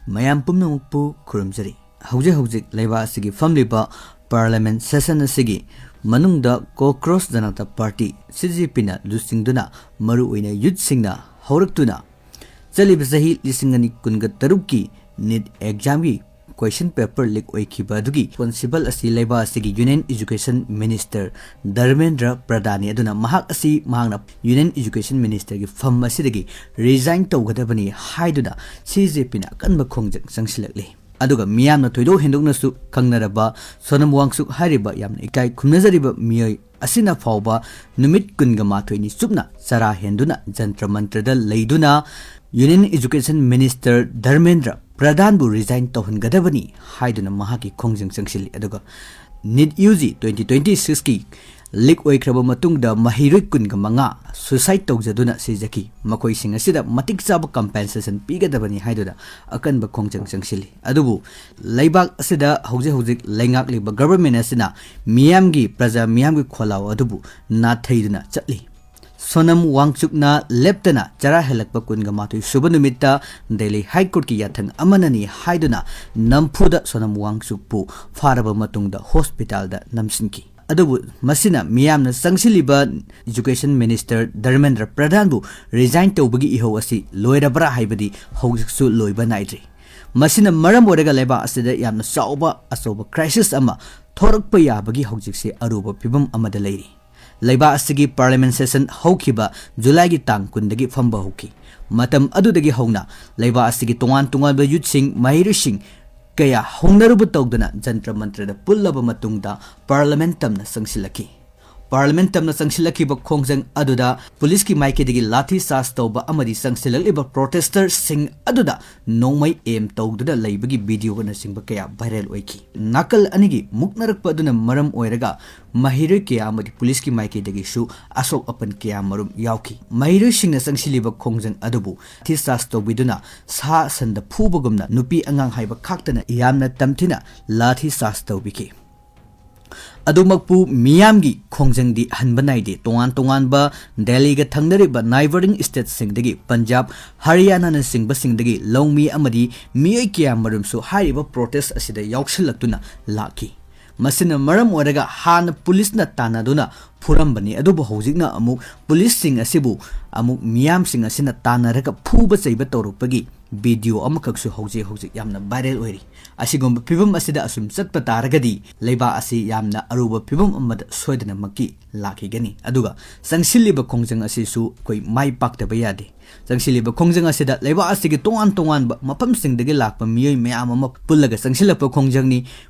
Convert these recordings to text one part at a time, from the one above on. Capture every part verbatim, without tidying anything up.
ꯃꯌꯥꯝ ꯄꯨꯝꯅꯃꯛꯄꯨ ꯈꯨꯔꯨꯝꯖꯔꯤ꯫ ꯍꯧꯖꯤꯛ ꯍꯧꯖꯤꯛ ꯂꯩꯕꯥꯛ ꯑꯁꯤꯒꯤ ꯐꯝꯂꯤꯕ Parliament session ꯑꯁꯤꯒꯤ ꯃꯅꯨꯡꯗ Congress Janata Party, C J P ꯅ ꯂꯨꯆꯤꯡꯗꯨꯅ ꯃꯔꯨꯑꯣꯏꯅ youth ꯁꯤꯡꯅ ꯍꯧꯔꯛꯇꯨꯅ ꯆꯠꯂꯤꯕ ꯆꯍꯤ ꯂꯤꯁꯤꯡ ꯑꯅꯤ ꯀꯨꯟꯒ ꯇꯔꯨꯛꯀꯤ NEET exam ꯒꯤ question paper leak ꯑꯣꯏꯈꯤꯕ ꯑꯗꯨꯒꯤ responsible ꯑꯁꯤ ꯂꯩꯕꯥꯛ ꯑꯁꯤꯒꯤ Union Education Minister ꯙꯔꯃꯦꯟꯗ꯭ꯔ ꯄ꯭ꯔꯙꯥꯟꯅꯤ꯫ ꯑꯗꯨꯅ ꯃꯍꯥꯛ ꯑꯁꯤ ꯃꯍꯥꯛꯅ Union Education Minister ꯒꯤ ꯐꯝ ꯑꯁꯤꯗꯒꯤ resign ꯇꯧꯒꯗꯕꯅꯤ ꯍꯥꯏꯗꯨꯅ C J P ꯅ ꯑꯀꯟꯕ ꯈꯣꯡꯖꯪ ꯆꯪꯁꯤꯜꯂꯛꯂꯤ꯫ ꯑꯗꯨꯒ ꯃꯤꯌꯥꯝꯅ ꯊꯣꯏꯗꯣꯛ ꯍꯦꯟꯗꯣꯛꯅꯁꯨ ꯈꯪꯅꯔꯕ ꯁꯣꯅꯝ ꯋꯥꯡꯆꯨꯛ ꯍꯥꯏꯔꯤꯕ ꯌꯥꯝꯅ ꯏꯀꯥꯏ ꯈꯨꯝꯅꯖꯔꯤꯕ ꯃꯤꯑꯣꯏ ꯑꯁꯤꯅ ꯐꯥꯎꯕ ꯅꯨꯃꯤꯠ ꯀꯨꯟꯒ ꯃꯥꯊꯣꯏꯅꯤ ꯆꯨꯞꯅ ꯆꯔꯥ ꯍꯦꯟꯗꯨꯅ ꯖꯟꯇ꯭ꯔ ꯃꯟꯇ꯭ꯔꯗ ꯂꯩꯗꯨꯅ Union Education Minister Dharmendra ꯄ꯭ꯔꯙꯥꯟꯕꯨ resign ꯇꯧꯍꯟꯒꯗꯕꯅꯤ ꯍꯥꯏꯗꯨꯅ ꯃꯍꯥꯛꯀꯤ ꯈꯣꯡꯖꯪ ꯆꯪꯁꯤꯜꯂꯤ꯫ ꯑꯗꯨꯒ NEET U G twenty twenty six ꯀꯤ leak ꯑꯣꯏꯈ꯭ꯔꯕ ꯃꯇꯨꯡꯗ ꯃꯍꯩꯔꯣꯏ ꯀꯨꯟꯒ ꯃꯉꯥ suicide ꯇꯧꯖꯗꯨꯅ ꯁꯤꯖꯈꯤ꯫ ꯃꯈꯣꯏꯁꯤꯡ ꯑꯁꯤꯗ ꯃꯇꯤꯛ ꯆꯥꯕ compensation ꯄꯤꯒꯗꯕꯅꯤ ꯍꯥꯏꯗꯨꯅ ꯑꯀꯟꯕ ꯈꯣꯡꯖꯪ ꯆꯪꯁꯤꯜꯂꯤ꯫ ꯑꯗꯨꯕꯨ ꯂꯩꯕꯥꯛ ꯑꯁꯤꯗ ꯍꯧꯖꯤꯛ ꯍꯧꯖꯤꯛ ꯂꯩꯉꯥꯛꯂꯤꯕ government ꯑꯁꯤꯅ ꯃꯤꯌꯥꯝꯒꯤ, ꯄ꯭ꯔꯖꯥ ꯃꯤꯌꯥꯝꯒꯤ ꯈꯣꯜꯂꯥꯎ ꯑꯗꯨꯕꯨ ꯅꯥꯊꯩꯗꯨꯅ ꯆꯠꯂꯤ꯫ ꯁꯣꯅꯝ ꯋꯥꯡꯆꯨꯛꯅ ꯂꯦꯞꯇꯅ ꯆꯔꯥ ꯍꯦꯜꯂꯛꯄ ꯀꯨꯟꯒ ꯃꯥꯊꯣꯏ ꯁꯨꯕ ꯅꯨꯃꯤꯠꯇ Delhi High Court ꯀꯤ ꯌꯥꯊꯪ ꯑꯃꯅꯅꯤ ꯍꯥꯏꯗꯨꯅ ꯅꯝꯐꯨꯗ ꯁꯣꯅꯝ ꯋꯥꯡꯆꯨꯛꯄꯨ ꯐꯥꯔꯕ ꯃꯇꯨꯡꯗ hospital ꯗ ꯅꯝꯁꯤꯟꯈꯤ꯫ ꯑꯗꯨꯕꯨ ꯃꯁꯤꯅ ꯃꯤꯌꯥꯝꯅ ꯆꯪꯁꯤꯜꯂꯤꯕ Education Minister ꯙꯔꯃꯦꯟꯗ꯭ꯔ ꯄ꯭ꯔꯙꯥꯟꯕꯨ resign ꯇꯧꯕꯒꯤ ꯏꯍꯧ ꯑꯁꯤ ꯂꯣꯏꯔꯕ꯭ꯔꯥ ꯍꯥꯏꯕꯗꯤ ꯍꯧꯖꯤꯛꯁꯨ ꯂꯣꯏꯕ ꯅꯥꯏꯗ꯭ꯔꯤ꯫ ꯃꯁꯤꯅ ꯃꯔꯝ ꯑꯣꯏꯔꯒ ꯂꯩꯕꯥꯛ ꯑꯁꯤꯗ ꯌꯥꯝꯅ ꯆꯥꯎꯕ ꯑꯆꯧꯕ crisis ꯑꯃ ꯊꯣꯔꯛꯄ ꯌꯥꯕꯒꯤ ꯍꯧꯖꯤꯛꯁꯦ ꯑꯔꯨꯕ ꯐꯤꯕꯝ ꯑꯃꯗ ꯂꯩꯔꯤ꯫ ꯂꯩꯕꯥꯛ ꯑꯁꯤꯒꯤ Parliament session ꯍꯧꯈꯤꯕ July ꯒꯤ ꯇꯥꯡ ꯀꯨꯟꯗꯒꯤ ꯐꯝꯕ ꯍꯧꯈꯤ꯫ ꯃꯇꯝ ꯑꯗꯨꯗꯒꯤ ꯍꯧꯅ ꯂꯩꯕꯥꯛ ꯑꯁꯤꯒꯤ ꯇꯣꯉꯥꯟ ꯇꯣꯉꯥꯟꯕ youth ꯁꯤꯡ, ꯃꯍꯩꯔꯣꯏꯁꯤꯡ ꯀꯌꯥ ꯍꯧꯅꯔꯨꯕ ꯇꯧꯗꯨꯅ ꯖꯟꯇ꯭ꯔ ꯃꯟꯇ꯭ꯔꯗ ꯄꯨꯜꯂꯕ ꯃꯇꯨꯡꯗ Parliament ꯇꯝꯅ ꯆꯪꯁꯤꯜꯂꯛꯈꯤ꯫ Parliament ꯇꯝꯅ ꯆꯪꯁꯤꯜꯂꯛꯈꯤꯕ ꯈꯣꯡꯖꯪ ꯑꯗꯨꯗ police ꯀꯤ ꯃꯥꯏꯀꯩꯗꯒꯤ ꯂꯥꯊꯤ ꯆꯥꯔꯖ ꯇꯧꯕ ꯑꯃꯗꯤ ꯆꯪꯁꯤꯜꯂꯛꯂꯤꯕ protester ꯁꯤꯡ ꯑꯗꯨꯗ ꯅꯣꯡꯃꯩ aim ꯇꯧꯗꯨꯅ ꯂꯩꯕꯒꯤ video ꯅꯆꯤꯡꯕ ꯀꯌꯥ viral ꯑꯣꯏꯈꯤ꯫ ꯅꯥꯀꯜ ꯑꯅꯤꯒꯤ ꯃꯨꯛꯅꯔꯛꯄ ꯑꯗꯨꯅ ꯃꯔꯝ ꯑꯣꯏꯔꯒ ꯃꯍꯩꯔꯣꯏ ꯀꯌꯥ ꯑꯃꯗꯤ police ꯀꯤ ꯃꯥꯏꯀꯩꯗꯒꯤꯁꯨ ꯑꯁꯣꯛ ꯑꯄꯟ ꯀꯌꯥ ꯃꯔꯨꯝ ꯌꯥꯎꯈꯤ꯫ ꯃꯍꯩꯔꯣꯏꯁꯤꯡꯅ ꯆꯪꯁꯤꯜꯂꯤꯕ ꯈꯣꯡꯖꯪ ꯑꯗꯨꯕꯨ ꯂꯥꯊꯤ ꯆꯥꯔꯖ ꯇꯧꯕꯤꯗꯨꯅ ꯁꯥ ꯁꯟꯗ ꯐꯨꯕꯒꯨꯝꯅ ꯅꯨꯄꯤ ꯑꯉꯥꯡ ꯍꯥꯏꯕ ꯈꯥꯛꯇꯅ ꯌꯥꯝꯅ ꯇꯝꯊꯤꯅ ꯂꯥꯊꯤ ꯆꯥꯔꯖ ꯇꯧꯕꯤꯈꯤ꯫ ꯑꯗꯨꯃꯛꯄꯨ ꯃꯤꯌꯥꯝꯒꯤ ꯈꯣꯡꯖꯪꯗꯤ ꯍꯟꯕ ꯅꯥꯏꯗꯦ꯫ ꯇꯣꯉꯥꯟ ꯇꯣꯉꯥꯟꯕ ꯗꯦꯜꯂꯤꯒ ꯊꯪꯅꯔꯤꯕ neighbouring stateꯁꯤꯡꯗꯒꯤ, ꯄꯟꯖꯥꯕ, ꯍꯔꯤꯌꯥꯅꯥꯅꯆꯤꯡꯕꯁꯤꯡꯗꯒꯤ ꯂꯧꯃꯤ ꯑꯃꯗꯤ ꯃꯤꯑꯣꯏ ꯀꯌꯥ ꯃꯔꯨꯝꯁꯨ ꯍꯥꯏꯔꯤꯕ protest ꯑꯁꯤꯗ ꯌꯥꯎꯁꯤꯜꯂꯛꯇꯨꯅ ꯂꯥꯛꯈꯤ꯫ ꯃꯁꯤꯅ ꯃꯔꯝ ꯑꯣꯏꯔꯒ ꯍꯥꯟꯅ ꯄꯨꯂꯤꯁꯅ ꯇꯥꯟꯅꯗꯨꯅ ꯐꯨꯔꯝꯕꯅꯤ, ꯑꯗꯨꯕꯨ ꯍꯧꯖꯤꯛꯅ ꯑꯃꯨꯛ ꯄꯨꯂꯤꯁꯁꯤꯡ ꯑꯁꯤꯕꯨ ꯑꯃꯨꯛ ꯃꯤꯌꯥꯝꯁꯤꯡ ꯑꯁꯤꯅ ꯇꯥꯟꯅꯔꯒ ꯐꯨꯕ ꯆꯩꯕ ꯇꯧꯔꯛꯄꯒꯤ video ꯑꯃꯈꯛꯁꯨ ꯍꯧꯖꯤꯛ ꯍꯧꯖꯤꯛ ꯌꯥꯝꯅ viral ꯑꯣꯏꯔꯤ꯫ ꯑꯁꯤꯒꯨꯝꯕ ꯐꯤꯕꯝ ꯑꯁꯤꯗ ꯑꯁꯨꯝ ꯆꯠꯄ ꯇꯥꯔꯒꯗꯤ ꯂꯩꯕꯥꯛ ꯑꯁꯤ ꯌꯥꯝꯅ ꯑꯔꯨꯕ ꯐꯤꯕꯝ ꯑꯃꯗ ꯁꯣꯏꯗꯅꯃꯛꯀꯤ ꯂꯥꯛꯈꯤꯒꯅꯤ꯫ ꯑꯗꯨꯒ ꯆꯪꯁꯤꯜꯂꯤꯕ ꯈꯣꯡꯖꯪ ꯑꯁꯤꯁꯨ ꯑꯩꯈꯣꯏ ꯃꯥꯏ ꯄꯥꯛꯇꯕ ꯌꯥꯗꯦ꯫ ꯆꯪꯁꯤꯜꯂꯤꯕ ꯈꯣꯡꯖꯪ ꯑꯁꯤꯗ ꯂꯩꯕꯥꯛ ꯑꯁꯤꯒꯤ ꯇꯣꯉꯥꯟ ꯇꯣꯉꯥꯟꯕ ꯃꯐꯝꯁꯤꯡꯗꯒꯤ ꯂꯥꯛꯄ ꯃꯤꯑꯣꯏ ꯃꯌꯥꯝ ꯑꯃ ꯄꯨꯜꯂꯒ ꯆꯪꯁꯤꯜꯂꯛꯄ ꯈꯣꯡꯖꯪꯅꯤ꯫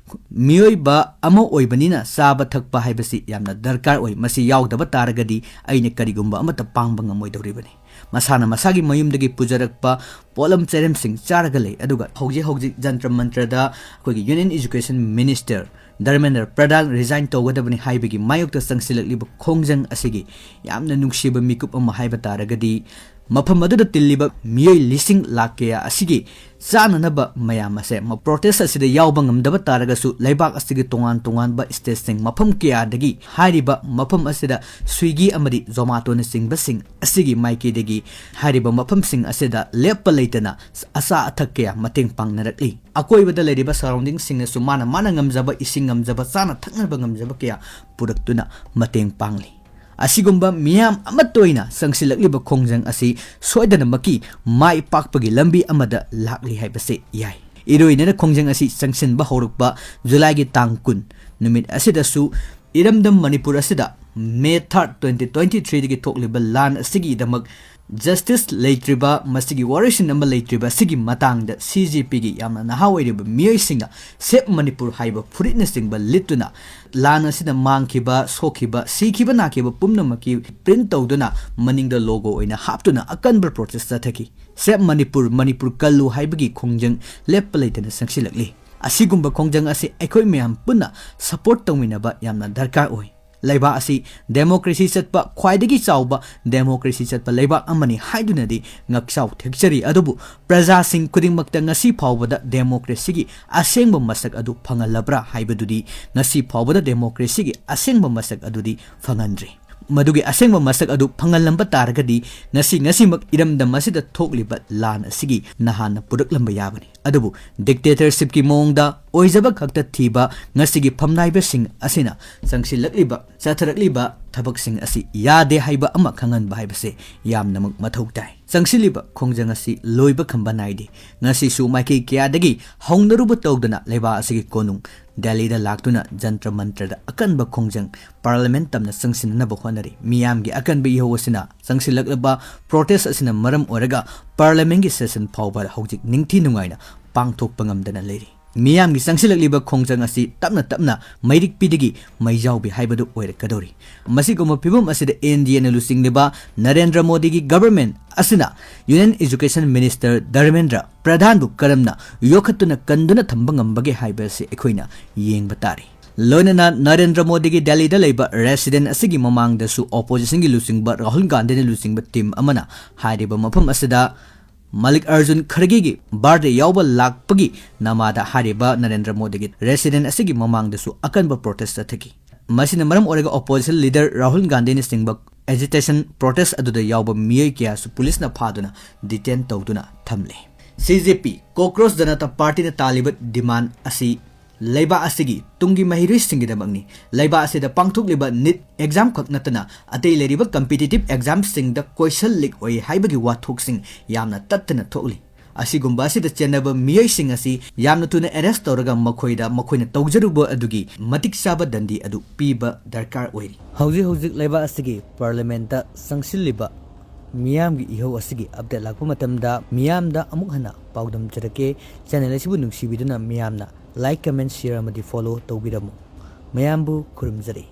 ꯃꯤꯑꯣꯏꯕ ꯑꯃ ꯑꯣꯏꯕꯅꯤꯅ ꯆꯥꯕ ꯊꯛꯄ ꯍꯥꯏꯕꯁꯤ ꯌꯥꯝꯅ ꯗꯔꯀꯥꯔ ꯑꯣꯏ꯫ ꯃꯁꯤ ꯌꯥꯎꯗꯕ ꯇꯥꯔꯒꯗꯤ ꯑꯩꯅ ꯀꯔꯤꯒꯨꯝꯕ ꯑꯃꯠꯇ ꯄꯥꯡꯕ ꯉꯝꯃꯣꯏꯗꯧꯔꯤꯕꯅꯤ꯫ ꯃꯁꯥꯅ ꯃꯁꯥꯒꯤ ꯃꯌꯨꯝꯗꯒꯤ ꯄꯨꯖꯔꯛꯄ ꯄꯣꯠꯂꯝ ꯆꯩꯔꯝꯁꯤꯡ ꯆꯥꯔꯒ ꯂꯩ꯫ ꯑꯗꯨꯒ ꯍꯧꯖꯤꯛ ꯍꯧꯖꯤꯛ ꯖꯟꯇ꯭ꯔ ꯃꯟꯇ꯭ꯔꯗ ꯑꯩꯈꯣꯏꯒꯤ Union Education Minister ꯙꯔꯃꯦꯟꯗ꯭ꯔ ꯄ꯭ꯔꯙꯥꯟ resign ꯇꯧꯒꯗꯕꯅꯤ ꯍꯥꯏꯕꯒꯤ ꯃꯥꯌꯣꯛꯇ ꯆꯪꯁꯤꯜꯂꯛꯂꯤꯕ ꯈꯣꯡꯖꯪ ꯑꯁꯤꯒꯤ ꯌꯥꯝꯅ ꯅꯨꯡꯁꯤꯕ ꯃꯤꯀꯨꯞ ꯑꯃ ꯍꯥꯏꯕ ꯇꯥꯔꯒꯗꯤ, ꯃꯐꯝ ꯑꯗꯨꯗ ꯇꯤꯜꯂꯤꯕ ꯃꯤꯑꯣꯏ ꯂꯤꯁꯤꯡ ꯂꯥꯈ ꯀꯌꯥ ꯑꯁꯤꯒꯤ ꯆꯥꯅꯅꯕ ꯃꯌꯥꯝ ꯑꯁꯦ ꯃ-, protest ꯑꯁꯤꯗ ꯌꯥꯎꯕ ꯉꯝꯗꯕ ꯇꯥꯔꯒꯁꯨ, ꯂꯩꯕꯥꯛ ꯑꯁꯤꯒꯤ ꯇꯣꯉꯥꯟ ꯇꯣꯉꯥꯟꯕ stateꯁꯤꯡ, ꯃꯐꯝ ꯀꯌꯥꯗꯒꯤ ꯍꯥꯏꯔꯤꯕ ꯃꯐꯝ ꯑꯁꯤꯗ Swiggy ꯑꯃꯗꯤ Zomatoꯅꯆꯤꯡꯕꯁꯤꯡ ꯑꯁꯤꯒꯤ ꯃꯥꯏꯀꯩꯗꯒꯤ ꯍꯥꯏꯔꯤꯕ ꯃꯐꯝꯁꯤꯡ ꯑꯁꯤꯗ ꯂꯦꯞꯄ ꯂꯩꯇꯅ ꯑꯆꯥ ꯑꯊꯛ ꯀꯌꯥ ꯃꯇꯦꯡ ꯄꯥꯡꯅꯔꯛꯂꯤ꯫ ꯑꯀꯣꯏꯕꯗ ꯂꯩꯔꯤꯕ surroundingꯁꯤꯡꯅꯁꯨ ꯃꯥꯅ ꯃꯥꯅ ꯉꯝꯖꯕ, ꯏꯁꯤꯡ ꯉꯝꯖꯕ, ꯆꯥꯅ ꯊꯛꯅꯕ ꯉꯝꯖꯕ ꯀꯌꯥ ꯄꯨꯔꯛꯇꯨꯅ ꯃꯇꯦꯡ ꯄꯥꯡꯂꯤ꯫ ꯑꯁꯤꯒꯨꯝꯕ ꯃꯤꯌꯥꯝ ꯑꯃꯠꯇ ꯑꯣꯏꯅ ꯆꯪꯁꯤꯜꯂꯛꯂꯤꯕ ꯈꯣꯡꯖꯪ ꯑꯁꯤ ꯁꯣꯏꯗꯅꯃꯛꯀꯤ ꯃꯥꯏ ꯄꯥꯛꯄꯒꯤ ꯂꯝꯕꯤ ꯑꯃꯗ ꯂꯥꯛꯂꯤ ꯍꯥꯏꯕꯁꯤ ꯌꯥꯏ꯫ ꯏꯔꯣꯏꯅꯅ ꯈꯣꯡꯖꯪ ꯑꯁꯤ ꯆꯪꯁꯤꯟꯕ ꯍꯧꯔꯛꯄ ꯖꯨꯂꯥꯏꯒꯤ ꯇꯥꯡ ꯀꯨꯟ ꯅꯨꯃꯤꯠ ꯑꯁꯤꯗꯁꯨ ꯏꯔꯝꯗꯝ ꯃꯅꯤꯄꯨꯔ ꯑꯁꯤꯗ May third, twenty twenty-threeꯗꯒꯤ ꯊꯣꯛꯂꯤꯕ ꯂꯥꯟ ꯑꯁꯤꯒꯤꯗꯃꯛ justice ꯂꯩꯇ꯭ꯔꯤꯕ, ꯃꯁꯤꯒꯤ ꯋꯥꯔꯣꯏꯁꯤꯟ ꯑꯃ ꯂꯩꯇ꯭ꯔꯤꯕ ꯑꯁꯤꯒꯤ ꯃꯇꯥꯡꯗ CJPꯒꯤ ꯌꯥꯝꯅ ꯅꯍꯥ ꯑꯣꯏꯔꯤꯕ ꯃꯤꯑꯣꯏꯁꯤꯡꯅ Save Manipur ꯍꯥꯏꯕ ꯐꯨꯔꯤꯠꯅꯆꯤꯡꯕ ꯂꯤꯠꯇꯨꯅ ꯂꯥꯟ ꯑꯁꯤꯗ ꯃꯥꯡꯈꯤꯕ, ꯁꯣꯛꯈꯤꯕ, ꯁꯤꯈꯤꯕ, ꯅꯥꯈꯤꯕ ꯄꯨꯝꯅꯃꯛꯀꯤ print ꯇꯧꯗꯨꯅ ꯃꯅꯤꯡꯗ logo ꯑꯣꯏꯅ ꯍꯥꯞꯇꯨꯅ ꯑꯀꯟꯕ protest ꯆꯠꯊꯈꯤ꯫ Save Manipur, ꯃꯅꯤꯄꯨꯔ ꯀꯜꯂꯨ ꯍꯥꯏꯕꯒꯤ ꯈꯣꯡꯖꯪ ꯂꯦꯞꯄ ꯂꯩꯇꯅ ꯆꯪꯁꯤꯜꯂꯛꯂꯤ꯫ ꯑꯁꯤꯒꯨꯝꯕ ꯈꯣꯡꯖꯪ ꯑꯁꯤ ꯑꯩꯈꯣꯏ ꯃꯌꯥꯝ ꯄꯨꯟꯅ support ꯇꯧꯃꯤꯟꯅꯕ ꯌꯥꯝꯅ ꯗꯔꯀꯥꯔ ꯑꯣꯏ꯫ ꯂꯩꯕꯥꯛ ꯑꯁꯤ ꯗꯦꯃꯣꯀ꯭ꯔꯦꯁꯤ ꯆꯠꯄ ꯈ꯭ꯋꯥꯏꯗꯒꯤ ꯆꯥꯎꯕ ꯗꯦꯃꯣꯀ꯭ꯔꯦꯁꯤ ꯆꯠꯄ ꯂꯩꯕꯥꯛ ꯑꯃꯅꯤ ꯍꯥꯏꯗꯨꯅꯗꯤ ꯉꯛꯆꯥꯎ ꯊꯦꯛꯆꯔꯤ꯫ ꯑꯗꯨꯕꯨ ꯄ꯭ꯔꯖꯥꯁꯤꯡ ꯈꯨꯗꯤꯡꯃꯛꯇ ꯉꯁꯤ ꯐꯥꯎꯕꯗ ꯗꯦꯃꯣꯀ꯭ꯔꯦꯁꯤꯒꯤ ꯑꯁꯦꯡꯕ ꯃꯁꯛ ꯑꯗꯨ ꯐꯪꯍꯜꯂꯕ꯭ꯔꯥ ꯍꯥꯏꯕꯗꯨꯗꯤ ꯉꯁꯤ ꯐꯥꯎꯕꯗ ꯗꯦꯃꯣꯀ꯭ꯔꯦꯁꯤꯒꯤ ꯑꯁꯦꯡꯕ ꯃꯁꯛ ꯑꯗꯨꯗꯤ ꯐꯪꯍꯟꯗ꯭ꯔꯤ꯫ ꯃꯗꯨꯒꯤ ꯑꯁꯦꯡꯕ ꯃꯁꯛ ꯑꯗꯨ ꯐꯪꯍꯜꯂꯝꯕ ꯇꯥꯔꯒꯗꯤ ꯉꯁꯤ ꯉꯁꯤꯃꯛ ꯏꯔꯝꯗꯝ ꯑꯁꯤꯗ ꯊꯣꯛꯂꯤꯕ ꯂꯥꯟ ꯑꯁꯤꯒꯤ ꯅꯍꯥꯟꯅ ꯄꯨꯔꯛꯂꯝꯕ ꯌꯥꯕꯅꯤ꯫ ꯑꯗꯨꯕꯨ dictatorshipꯀꯤ ꯃꯑꯣꯡꯗ ꯑꯣꯏꯖꯕ ꯈꯛꯇ ꯊꯤꯕ ꯉꯁꯤꯒꯤ ꯐꯝꯅꯥꯏꯕꯁꯤꯡ ꯑꯁꯤꯅ ꯆꯪꯁꯤꯜꯂꯛꯂꯤꯕ, ꯆꯠꯊꯔꯛꯂꯤꯕ ꯊꯕꯛꯁꯤꯡ ꯑꯁꯤ ꯌꯥꯗꯦ ꯍꯥꯏꯕ ꯑꯃ ꯈꯪꯍꯟꯕ ꯍꯥꯏꯕꯁꯦ ꯌꯥꯝꯅꯃꯛ ꯃꯊꯧ ꯇꯥꯏ꯫ ꯆꯪꯁꯤꯜꯂꯤꯕ ꯈꯣꯡꯖꯪ ꯑꯁꯤ ꯂꯣꯏꯕ ꯈꯝꯕ ꯅꯥꯏꯗꯦ꯫ ꯉꯁꯤꯁꯨ ꯃꯥꯏꯀꯩ ꯀꯌꯥꯗꯒꯤ ꯍꯧꯅꯔꯨꯕ ꯇꯧꯗꯅ ꯂꯩꯕꯥꯛ ꯑꯁꯤꯒꯤ ꯀꯣꯅꯨꯡ ꯗꯦꯜꯂꯤꯗ ꯂꯥꯛꯇꯨꯅ ꯖꯟꯇ꯭ꯔ ꯃꯟꯇ꯭ꯔꯗ ꯑꯀꯟꯕ ꯈꯣꯡꯖꯪ ꯄꯥꯔꯂꯤꯌꯥꯃꯦꯟꯠ ꯇꯝꯅ ꯆꯪꯁꯤꯟꯅꯅꯕ ꯍꯣꯠꯅꯔꯤ꯫ ꯃꯤꯌꯥꯝꯒꯤ ꯑꯀꯟꯕ ꯏꯍꯧ ꯑꯁꯤꯅ ꯆꯪꯁꯤꯜꯂꯛꯂꯕ protest ꯑꯁꯤꯅ ꯃꯔꯝ ꯑꯣꯏꯔꯒ ꯄꯥꯔꯂꯤꯌꯥꯃꯦꯟꯠꯀꯤ session ꯐꯥꯎꯕ ꯍꯧꯖꯤꯛ ꯅꯤꯡꯊꯤ ꯅꯨꯡꯉꯥꯏꯅ ꯄꯥꯡꯊꯣꯛꯄ ꯉꯝꯗꯅ ꯂꯩꯔꯤ꯫ ꯃꯤꯌꯥꯝꯒꯤ ꯆꯪꯁꯤꯜꯂꯛꯂꯤꯕ ꯈꯣꯡꯖꯪ ꯑꯁꯤ ꯇꯞꯅ ꯇꯞꯅ ꯃꯩꯔꯤꯛꯄꯤꯗꯒꯤ ꯃꯩꯖꯥꯎꯕꯤ ꯍꯥꯏꯕꯗꯨ ꯑꯣꯏꯔꯛꯀꯗꯧꯔꯤ꯫ ꯃꯁꯤꯒꯨꯝꯕ ꯐꯤꯕꯝ ꯑꯁꯤꯗ NDAꯅ ꯂꯨꯆꯤꯡꯂꯤꯕ ꯅꯔꯦꯟꯗ꯭ꯔ ꯃꯣꯗꯤꯒꯤ government ꯑꯁꯤꯅ Union Education Minister ꯙꯔꯃꯦꯟꯗ꯭ꯔ ꯄ꯭ꯔꯙꯥꯟꯕꯨ ꯀꯔꯝꯅ ꯌꯣꯛꯈꯠꯇꯨꯅ ꯀꯟꯗꯨꯅ ꯊꯝꯕ ꯉꯝꯕꯒꯦ ꯍꯥꯏꯕ ꯑꯁꯤ ꯑꯩꯈꯣꯏꯅ ꯌꯦꯡꯕ ꯇꯥꯔꯤ꯫ ꯂꯣꯏꯅꯅ ꯅꯔꯦꯟꯗ꯭ꯔ ꯃꯣꯗꯤꯒꯤ ꯗꯦꯜꯂꯤꯗ ꯂꯩꯕ residence ꯑꯁꯤꯒꯤ ꯃꯃꯥꯡꯗꯁꯨ oppositionꯒꯤ ꯂꯨꯆꯤꯡꯕ ꯔꯥꯍꯨꯜ ꯒꯥꯟꯙꯤꯅ ꯂꯨꯆꯤꯡꯕ team ꯑꯃꯅ ꯍꯥꯏꯔꯤꯕ ꯃꯐꯝ ꯑꯁꯤꯗ ꯃꯜꯂꯤꯀꯥꯔꯖꯨꯟ ꯈꯔꯒꯦꯒꯤ birthday ꯌꯥꯎꯕ ꯂꯥꯛꯄꯒꯤ ꯅꯃꯥꯗ ꯍꯥꯏꯔꯤꯕ ꯅꯔꯦꯟꯗ꯭ꯔ ꯃꯣꯗꯤꯒꯤ residence ꯑꯁꯤꯒꯤ ꯃꯃꯥꯡꯗꯁꯨ ꯑꯀꯟꯕ protest ꯆꯠꯊꯈꯤ꯫ ꯃꯁꯤꯅ ꯃꯔꯝ ꯑꯣꯏꯔꯒ opposition leader Rahul ꯒꯥꯟꯙꯤꯅꯆꯤꯡꯕ agitation protest ꯑꯗꯨꯗ ꯌꯥꯎꯕ ꯃꯤꯑꯣꯏ ꯀꯌꯥꯁꯨ ꯄꯨꯂꯤꯁꯅ ꯐꯥꯗꯨꯅ detain ꯇꯧꯗꯨꯅ ꯊꯝꯂꯦ꯫ CJP, Cockroach Janata Partyꯅ ꯇꯥꯜꯂꯤꯕ demand ꯑꯁꯤ ꯂꯩꯕꯥꯛ ꯑꯁꯤꯒꯤ ꯇꯨꯡꯒꯤ ꯃꯍꯩꯔꯣꯏꯁꯤꯡꯒꯤꯗꯃꯛꯅꯤ꯫ ꯂꯩꯕꯥꯛ ꯑꯁꯤꯗ ꯄꯥꯡꯊꯣꯛꯂꯤꯕ NEET exam ꯈꯛ ꯅꯠꯇꯅ ꯑꯇꯩ ꯂꯩꯔꯤꯕ competitive examꯁꯤꯡꯗ question leak ꯑꯣꯏ ꯍꯥꯏꯕꯒꯤ ꯋꯥꯊꯣꯛꯁꯤꯡ ꯌꯥꯝꯅ ꯇꯠꯇꯅ ꯊꯣꯛꯂꯤ꯫ ꯑꯁꯤꯒꯨꯝꯕ ꯑꯁꯤꯗ ꯆꯦꯟꯅꯕ ꯃꯤꯑꯣꯏꯁꯤꯡ ꯑꯁꯤ ꯌꯥꯝꯅ ꯊꯨꯅ arrest ꯇꯧꯔꯒ ꯃꯈꯣꯏꯗ ꯃꯈꯣꯏꯅ ꯇꯧꯖꯔꯨꯕ ꯑꯗꯨꯒꯤ ꯃꯇꯤꯛ ꯆꯥꯕ ꯗꯟꯗꯤ ꯑꯗꯨ ꯄꯤꯕ ꯗꯔꯀꯥꯔ ꯑꯣꯏꯔꯤ꯫ ꯍꯧꯖꯤꯛ ꯍꯧꯖꯤꯛ ꯂꯩꯕꯥꯛ ꯑꯁꯤꯒꯤ parliamentꯇ ꯆꯪꯁꯤꯜꯂꯤꯕ ꯃꯤꯌꯥꯝꯒꯤ ꯏꯍꯧ ꯑꯁꯤꯒꯤ update ꯂꯥꯛꯄ ꯃꯇꯝꯗ ꯃꯤꯌꯥꯝꯗ ꯑꯃꯨꯛ ꯍꯟꯅ ꯄꯥꯎꯗꯝꯖꯔꯛꯀꯦ꯫ Channel ꯑꯁꯤꯕꯨ ꯅꯨꯡꯁꯤꯕꯤꯗꯨꯅ ꯃꯤꯌꯥꯝꯅ like, comment, share ꯑꯃꯗꯤ follow ꯇꯧꯕꯤꯔꯝꯃꯨ꯫ ꯃꯌꯥꯝꯕꯨ ꯈꯨꯔꯨꯝꯖꯔꯤ꯫